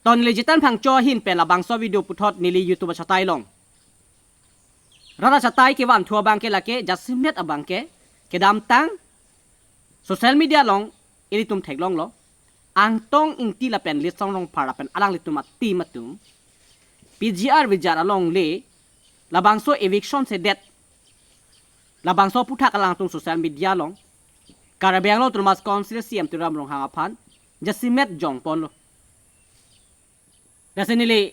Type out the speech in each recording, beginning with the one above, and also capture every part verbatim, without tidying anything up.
Ton neli Jitan Phangcho ahin pen labangso video puthot neli YouTube achatai along rat achatai kevan thu abangke lake jasemet abangke kedamtang social media along ilitum theklonglo. Angtong Ingti lapen Litsong Rongphar lapen alanglitum ateam atum P G R V G R alongle labangso eviction sedet, labangso aphuthak alangtum social media along Karbi Anglong Autonomous Council C E M Tuliram Ronghang aphan jasemet jongponlo. Lasi neli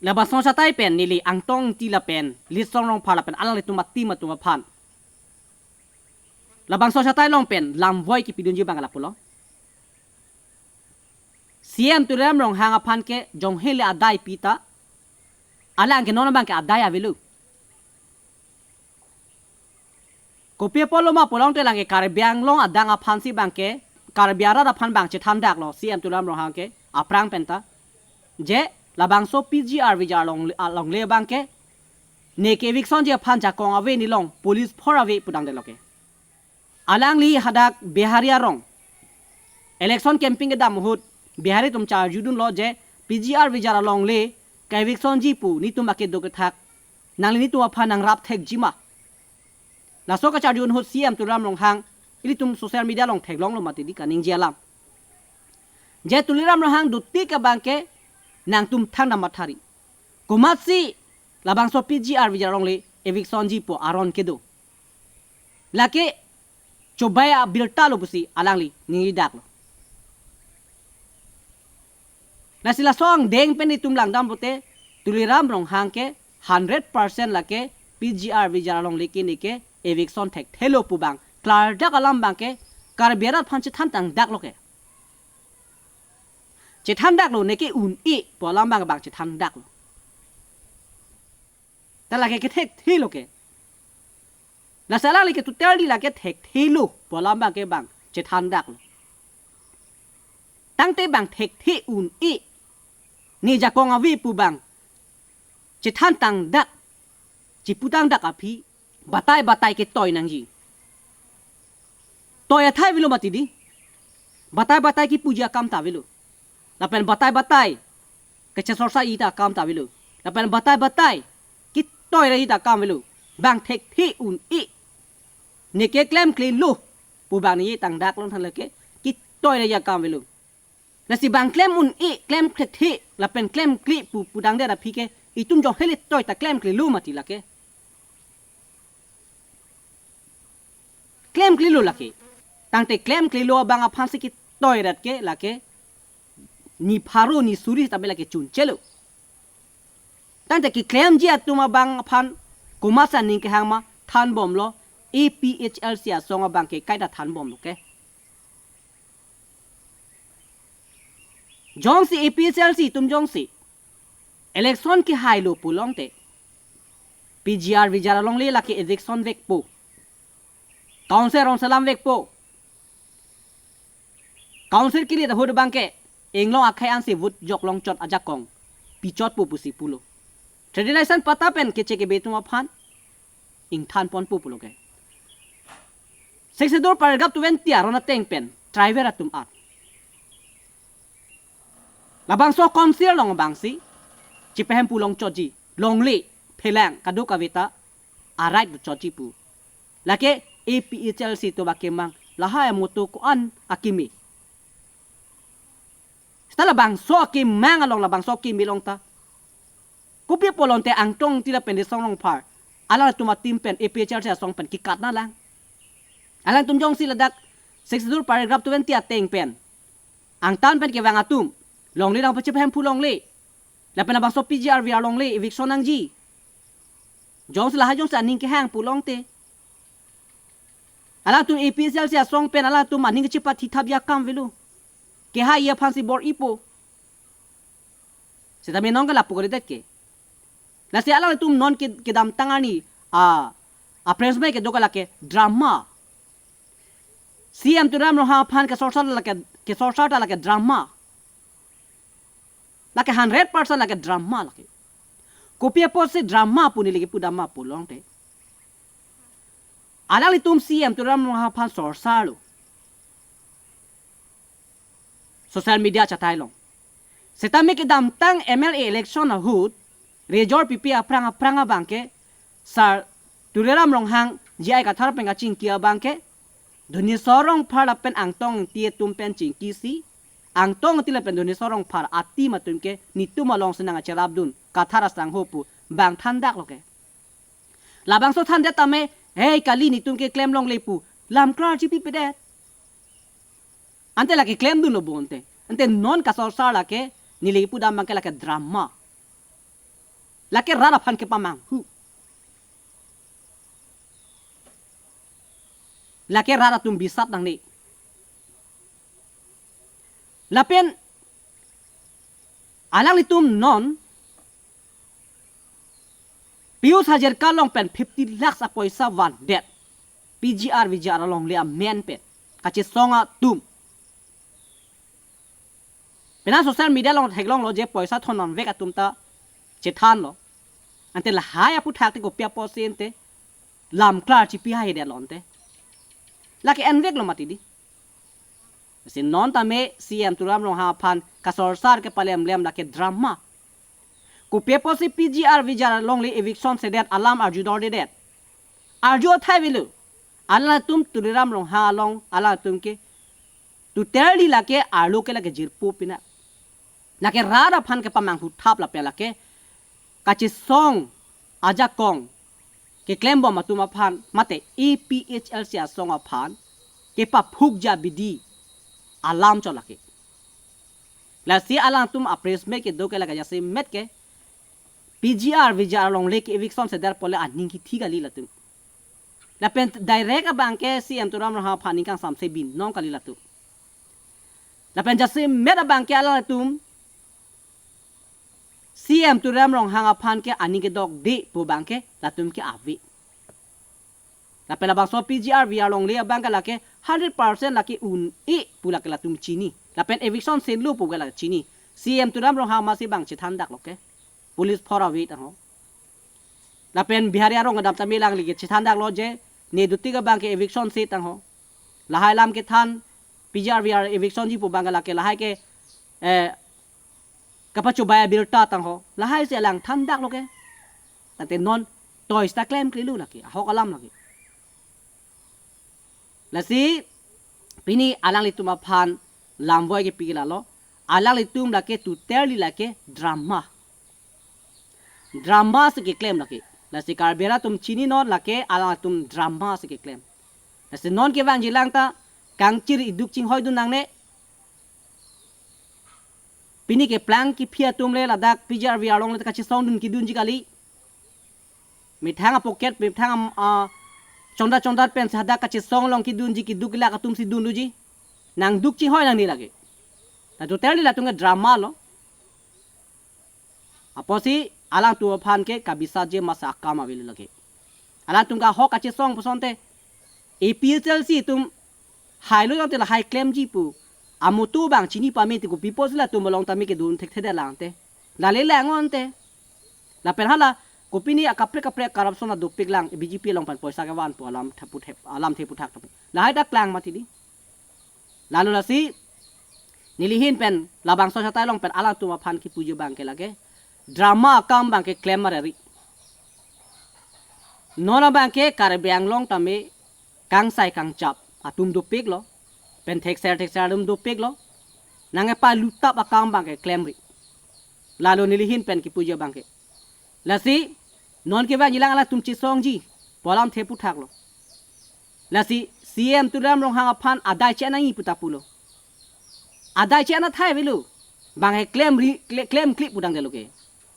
labangso achatai pen neli Angtong Ingti lapen Litsong Rongphar lapen alanglitum ateam atum aphan labangso achatai along pen lamvoi kepidunji abang lapulo. C E M Tuliram Ronghang aphan ke jonghe le adai pi ta, alang ke non abangke adai avelo. Kopi apotlo ma pulangte alang ke Karbi Anglong adang aphansi abangke, Karbi arat aphan abang chethandaklo C E M Tuliram Ronghang ke aphrang pen ta. Je labangso P G R V G R along, alongle abangke neke evictionji aphan jakong ave, nelong police phor ave pu tangdetlo ke. Alangli hadak Bihari arong election campaign kedam ahut Bihari atum charjudunlo je P G R V G R alongle ka-evictionji pu netum akedo kethak nangli netum aphan nangrap thekji ma. Laso kacharjudun ahut C E M Tuliram Ronghang ilitum social media along theklonglo mati di kaningje alam. Je Tuliram Ronghang dotik abangke nangtum thangta mathari. Komatsi labangso P G R V G R alongle evictionji pu aron kedo. Lake chobai abirta lo pusi alangli ningjedaklo. Lasi laso angdeng pen itum langdam pute Tuliram Ronghang ke hundred percent lake P G R V G R alongle ke neke eviction thekthelo pu abang klardak alam abangke Karbi arat aphan chethan tangdaklo ke. Chethandaklo, neke un-e pu alam abang abang chethandaklo. Ta lake kethekthelo ke. Lasi alangli ke total di lake thekthelo pu alam abangke abang chethandaklo. Tangte abang thekthe un-e, ne jakong ave pu abang chethan tangdak, chepu tangdak aphi batai batai ketoi nangji. Toi athai avelo mati di. Batai batai kepuji akam ta avelo. Lapen batai batai kechesorsaji ta akam ta avelo. Lapen batai batai ketoi raji ta akam avelo. Abang thekthe un-e, neke klemklelo pu abang neji tangdaklo than lake ketoi raji akam avelo. Lasi abang klem un-e, klem thekthe lapen klemkle pu, pu tangdet aphi ke itum jonghe le toi ta klemklelo mati lake. Klemklelo lake. Tangte klemklelo abang aphansi ketoi rat ke lake ni pharo ni suri ta be lake chunchelo. Tangte keklemji atum abang aphan komatsi aning kehang ma thanbomlo, A P H L C asong abangke kaita thanbomlo ke. Jongsi A P H L C atum jongsi election kehailo pulongte P G R V G R alongle lake eviction vekpo. Council rongselam vekpo. Council kilit ahut abangke inglong akhei ansi vote jok longchot ajakong pichotpo pusi pulo. Tradition patta pen keche kebe atum aphan ingthanponpo pulo ke. Sixth Schedule paragraph twenty aron ateng pen tribal atum at labangso council along abangsi chepahemphu longchotji, longle phelang kadokave ta a-right dochotji pu. Lake A P H L C atum akemang lahai amoto ko-an akeme. Seta labangso akemang along, labangso akeme along ta kopi apotlo ante Angtong Ingti lapen Litsong Rongphar alangtum ateam pen A P H L C asong pen kekatna lang. Alangtum jongsi ladak Sixth Schedule paragraph twenty ateng pen angtan pen kevang atum longle nangpachepahemphu longle lapen labangso P G R V G R alongle eviction nangji. Jongsi lahai jongsi aning kehang pulongte alangtum A P H L C asong pen alangtum aning kachepathithapji akam avelo. Kehai aphansi bor-ipo. Seta me non ke lapu kalidet ke. Lasi alangtum non ke, kedamtang arni a, a-press meet kedo ke lake drama. C E M Tuliram Ronghang aphan kesorsar lake, kesorsar ta lake drama. Lake hundred percent lake drama lake. Kopi apotsi drama pu neli kepudam ma pulongte alanglitum C E M Tuliram Ronghang aphan sorsarlo social media achatai along. Setame kedamtang M L A election ahut rejor pipi aphrang aphrang abangke Sar Tuliram Ronghang J I Kathar pen kachingki abangke Donesor Rongphar lapen Angtong Engti atum pen chingkisi, Angtong Engti lapen Donesor Rongphar a-team atumke netum alongsi nangcherapdun Kathar asangho pu bang thandaklo ke. Labangso thandet tame, "Hei, kali, netum keklem longle," pu lam klar chipipedet. Ante lake klemdunlo bonte. Ante non kasorsar lake, neli pudam abangke lake drama. Lake rat aphan kepamanghu. Lake rat atum bisat nangne. Lapen alanglitum non Piyush Hazarika along pen fifty lakhs apoisa vandet. P G R V G R alongle amen pen kachesong atum. Penang social media along theklonglo je poisa thondamvek atum ta chethanlo. Ante lahai aputhak te kopi apotsi ante lam klar chipi haidetlo ante. Lake enveklo mati di. Si non tame C M Tuliram Ronghang aphan kasorsar kepalemlem lake drama. Kopi apotsi P G R V G R alongle eviction sedet alam arjudordedet. Arju athai avelo. Alangtum Tuliram Ronghang along alangtum ke totally lake arlo ke lake jirpo pina. Lake rat aphan kepamanghu thap lapen lake kachesong ajakong keklembom atum aphan mate A P H L C asong aphan kepaphukji abidi alam chot lake. Lasi alangtum a-press meet kedo ke lake jasemet ke P G R V G R alongle ke eviction sedet pule aning kithi kali latum. Lapen direct abangke C M Tuliram Ronghang aphan aning kangsamse binong kali latum. Lapen jasemet abangke alangtum C M Tuliram Ronghang aphan ke aning kedokde pu abangke latum ke ave. Lapen labangso P G R V G R alongle abangke lake hundred percent lake un-e pu lake latum chini. Lapen eviction senlo pu ke lake chini. C M Tuliram Ronghang masi bang chethandaklo ke. Police phor ave tangho. Lapen Bihari arong kedam tame alangli ke chethandaklo je ne duti ke abangke eviction se tangho. Lahai alam kethan P G R V G R evictionji pu abangke lake lahai ke, eh, kapachobei abirta tangho. Lahai si alang thandaklo ke. Tangte non toys ta klemklelo lake. Ahok alam lake. Lasi pini alanglitum aphan lamvoi kepi ke lalo. Alanglitum lake totally lake drama. Drama si keklem lake. Lasi Karbi arat atum chininon lake alangtum drama si keklem. Lasi non kevangjilang ta kangchir iduk chinghoidun nangne. Pini keplang kephi atum le ladak P G R V G R alongle ta kachesongdun kedunji kali. Methang a-pocket, methang a, a, chondat chondat pensi hadak kachesong along kedunji keduk kelak atumsi dunloji. Nangduk chinghoi nangne lake. Ta totally latum ke drama lo. Apotsi alangtum aphan ke kabisatji masa akam avelo lake. Alangtum ke ahok kachesong pusonte A P H L C atum hailo tangte lahai klemji pu amutu bang chini pame ti kopi apotsi latum along tame kedun thekthedet lang te. Lale lang-ong te. Lapen hala kopine akaprek kaprek corruption adopik lang B J P along pen poisa kevan pu alam thepu thep, alam theputhak tapu. Lahai ta klang mati di. Lalo lasi neli ahin pen labangso chatai along pen alangtum aphan kipuji abangke lake drama akam abangke klem marari. Non abangke Karbi Anglong tame kangsai kangchap atum dopiklo, pen thekser thekser atum dopiklo, nangkepalutap akam abangke klemri. Lalo neli ahin pen kipuji abangke. Lasi non kevangjilang alangtum chesongji pu alam theputhaklo. Lasi C M Tuliram Ronghang aphan adai che-en nangji pu ta pulo. Adai che-en athai avelo. Bang he klemri, kle-, klemkle pu tangte lo ke.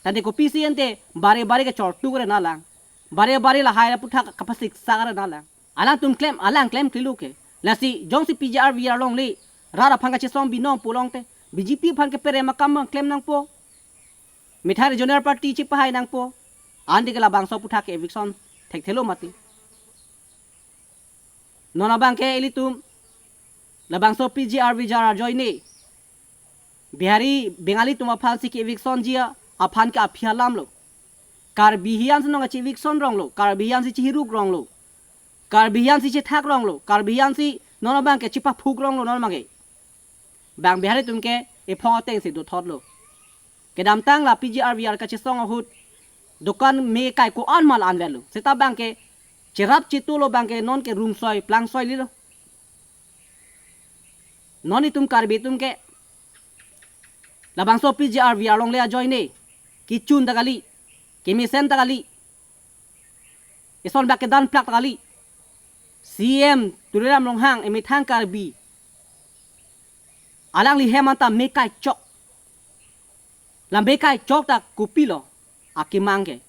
Tangte kopisi ante bare bare kechortuk re nalang. Bare bare lahai aputhak kapasik sakre nalang. Alangtum klem, alang klemklelo ke. Lasi jongsi P G R V G R alongle rat aphan kachesong binong pulote B J P aphan keperem akam klem nangpo. Methang regional party chepahai nangpo. Ante ke labangso aputhak ke eviction thekthelo mati. Non abangke ilitum labangso P G R V G R ajoine Bihari Bengali atum aphansi ke-evictionji aphan ke aphi alamlo. Karbi hiansi nong kache-eviction ronglo, Karbi hiansi chihiruk ronglo, Karbi hiansi chethak ronglo, Karbi hiansi non abangke chepaphuk ronglo non abangke. Bang Bihari atum ke ephong atengsi dothotlo. Kedamtang la P G R V R kachesong ahut dokan me kai ko-an ma la-an velo. Seta abangke cherap chetu lo abangke non ke rungsoi plangsoi lilo. Non itum Karbi atum ke labangso P G R V R alongle ajoine kechun ta kali, kemesen ta kali, eson bak kedan plak ta kali. C M Tuliram Ronghang emethang Karbi alangli hem anta me kai chok. La me kai chok ta kopilo akemang ke?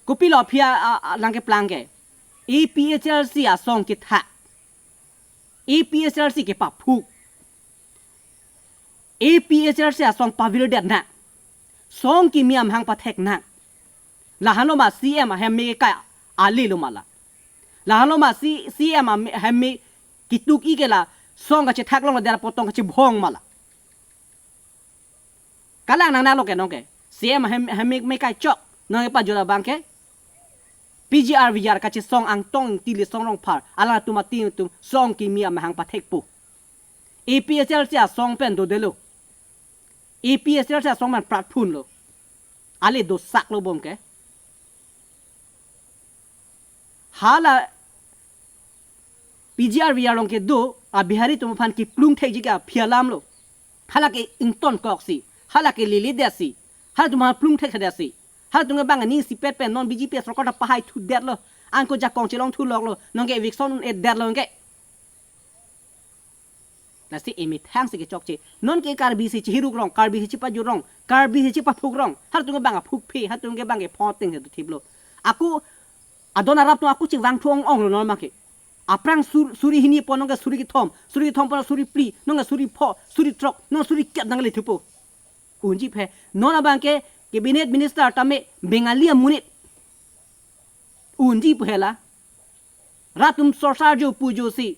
Kopilo aphi a, a, a, nangkeplang ke? A P H L C asong kethak. A P H L C kepaphuk. A P H L C asong pavirdet nang. Song kimi amahang pathek nang. Lahenlo ma C M ahem me kai ale lo ma la? Lahenlo ma C-, C M ahem me ketuk-i ke la song kachethak longledet apot tong kachebhong ma la? Kalang nang nalo ke nonke. C M ahem, ahem me, me kai chok. Nonke pajula abangke P G R V R kachesong Angtong Ingti, Litsong Rongphar, alangtum atum atum song kimi amahang pathekpo. A P H L C asong pen dodelo. A P H L C asong pen pratphunlo. Ale dosak lo bom ke. Hala P G R V R along kedo a Bihari atum aphan keplung thekji ke aphi alam lo. Hala ke ington koksi, hala ke lili detsi, halatum aphan plung thekthedetsi. Halatum ke bang ani sipet pen non B J P sorkar ta pahai thudetlo. Anke jakong chelong thuloklo. Nonke eviction un-edetlo ke. Lasi emethang si kechokche. Nonke Karbi si chihiruk rong, Karbi si chepajut rong, Karbi si chepaphuk rong. Halatum ke bang aphukphe, halatum ke bang ke photing si thiplo. Ako adon arap atum ako chevang thu ong-ong lo non make. Aphrang sur-, suri hini pon nonke suri kethom, suri kethom pon suri phli, nonke suri pho, suri throk, nonke suri kep nangle thupo. Unji phe, non abangke cabinet minister tame Bengali amonit. Unji pu hela. Rat atum sorsar jo pu josi.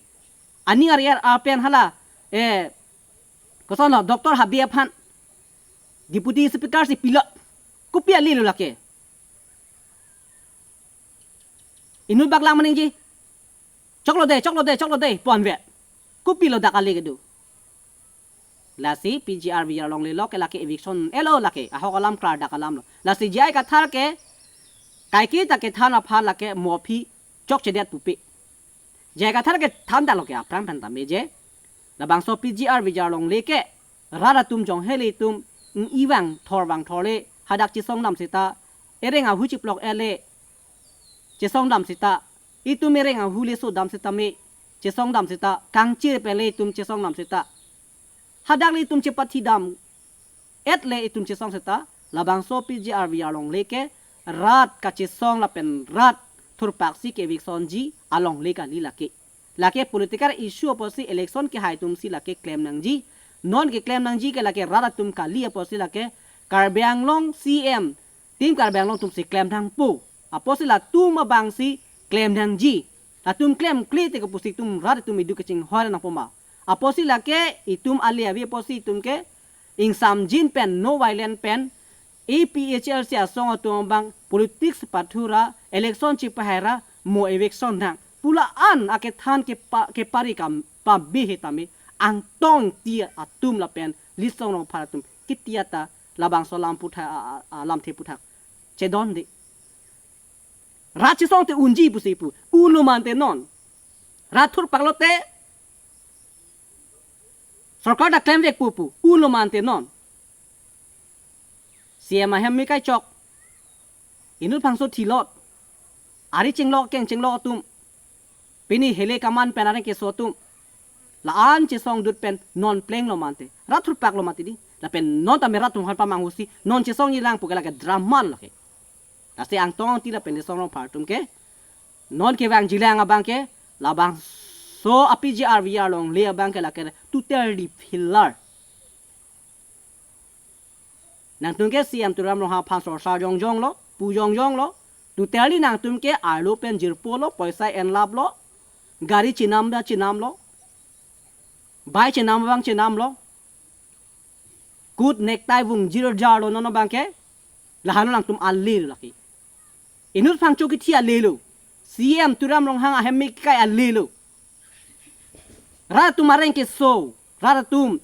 Aning ariar apen hala, eh, kosonlo, Doctor Habe aphan Deputy Speaker si pilot. Kopi ale lo lake? Inut bak lang maningji. Choklo de, choklo de, choklo de, ponve. Kopilo dak ale kedo? Lasi P G R V R alongle lo ke lake eviction elo lake. Ahok alam klardak alam lo. Lasi J I Kathar ke kaike ta kethan aphan lake mo aphi chokchedet pupe. J I Kathar kethan ta lo ke aphrang pen tame je. Labangso P G R V R alongle ke rat atum jong hele atum ing-i vangthor vangthor le hadak chesong dam seta, ereng ahu chiplok ele chesong dam seta, itum ereng ahu le so dam seta me chesong dam seta, kangchir pele itum chesong dam seta, hadak le itum chepathi dam et le itum chesong seta, labangso P G R V R alongle ke rat kachesong lapen rat thurpak si ke eviction ji alongle kali lake. Lake political issue apotsi election kehai atum si lake klem nangji. Non keklem nangji ke lake rat atum kali apotsi lake Karbi Anglong C M, Team Karbi Anglong atum si klem nangpo. Apotsi latum abang si klem nangji. Latum klemkle te kopusi itum rat atum idu kachinghoi nangpo ma? Apotsi lake itum ale ave apotsi itum ke ingsamjin pen, no violence pen, A P H L C asong atum abang politics pathura, election chipahai ra mo eviction nang pu la-an akethan kepa-, kepari kam pame he tame Angtong Ingti atum lapen Litsong Rongphar atum kitia ta labangso alam puthak, a, a, a, lamthe puthak chedonde. Rat chesong te unji pusi pu. Unlo mante non. Rat thurpak lote sorkar ta klemvekpo pu. Unlo mante non. C M ahem me kai chok. Inut phangso thilot. Ari chinglok keng chinglok atum. Pini hele kaman pen areng keso atum. La-an chesong dut pen non plenglo mante. Rat thurpak lo mati di. Lapen non tame rat atum aphan pamanghusi non chesongji lang pu ke lake drama lake. Lasi Angtong Ingti lapen Litsong Rongphar atum ke non kevangji lang abang ke labangso a P G R V R alongle abang ke lake totally failure. Nangtum ke C M Tuliram Ronghang aphan sorsar jongjong lo, pu jongjong lo. Totally nangtum ke arlo pen jirpo lo, poisa enlap lo, gari chenam da chenam lo, bike chenam abang chenam lo. Coat necktie vung jirjar lo non abang ke. Lahenlo nangtum ale lo lake. Inut phangcho kithi ale lo. C M Tuliram Ronghang ahem me kai ale lo. Rat atum areng keso, rat atum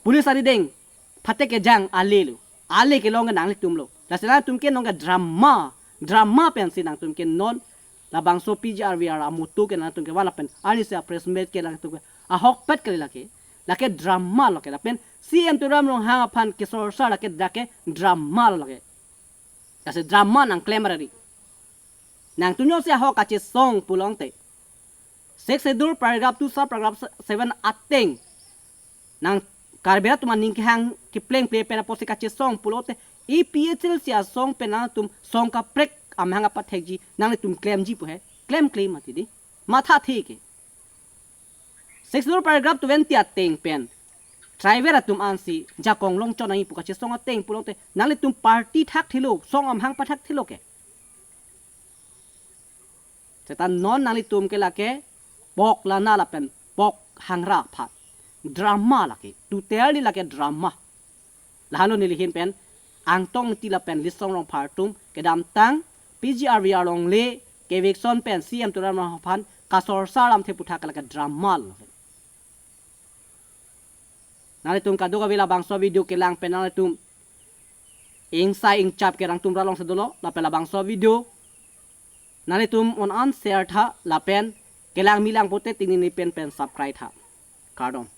police arideng phatek kejang ale lo. Ale kelong ke nanglitum lo. Lasi nangtum ke nong ke drama, drama pensi nangtum ke non labangso P G R V R amutu ke nangtum ke wala pen arnisi a press meet ke nangtum ke ahokpet kali lake. Lake drama lo ke, lapen C M Tuliram Ronghang aphan kesorsar lake, lake drama lo lake. Lasi drama nangklem ari. Nangtum jongsi ahok kachesong pulote, Sixth Schedule paragraph two sub paragraph seven ateng nang Karbi atum aning kehang keplengple pen apotsi kachesong pulote, A P H L C asong pen nangtum song kaprek amahang apathekji nanglitum klemji pu he, klemkle mati di, mathathe ke. Sixth Schedule paragraph twenty ateng pen tribal atum ansi jakong longchon nangji pu kachesong ateng pulote, nanglitum party thakthelo, song amahang pathakthelo ke. Seta non nanglitum ke lake pok lana lapen pok hangra aphan. Drama lake, totally lake drama. Lahelo neli ahin pen Angtong Engti lapen Litsong Rongphar atum kedamtang P G R V R alongle ke eviction pen C M Tuliram Ronghang aphan kasorsar alamthe aputhak lake drama lo. Nanglitum kadokave labangso video kelang pen nanglitum ingsai ingchap ke nangtum ralong si dolo, lapen labangso video nanglitum non an share tha, lapen kelang milang pote tingni pen pen subscribe tha. Kardom.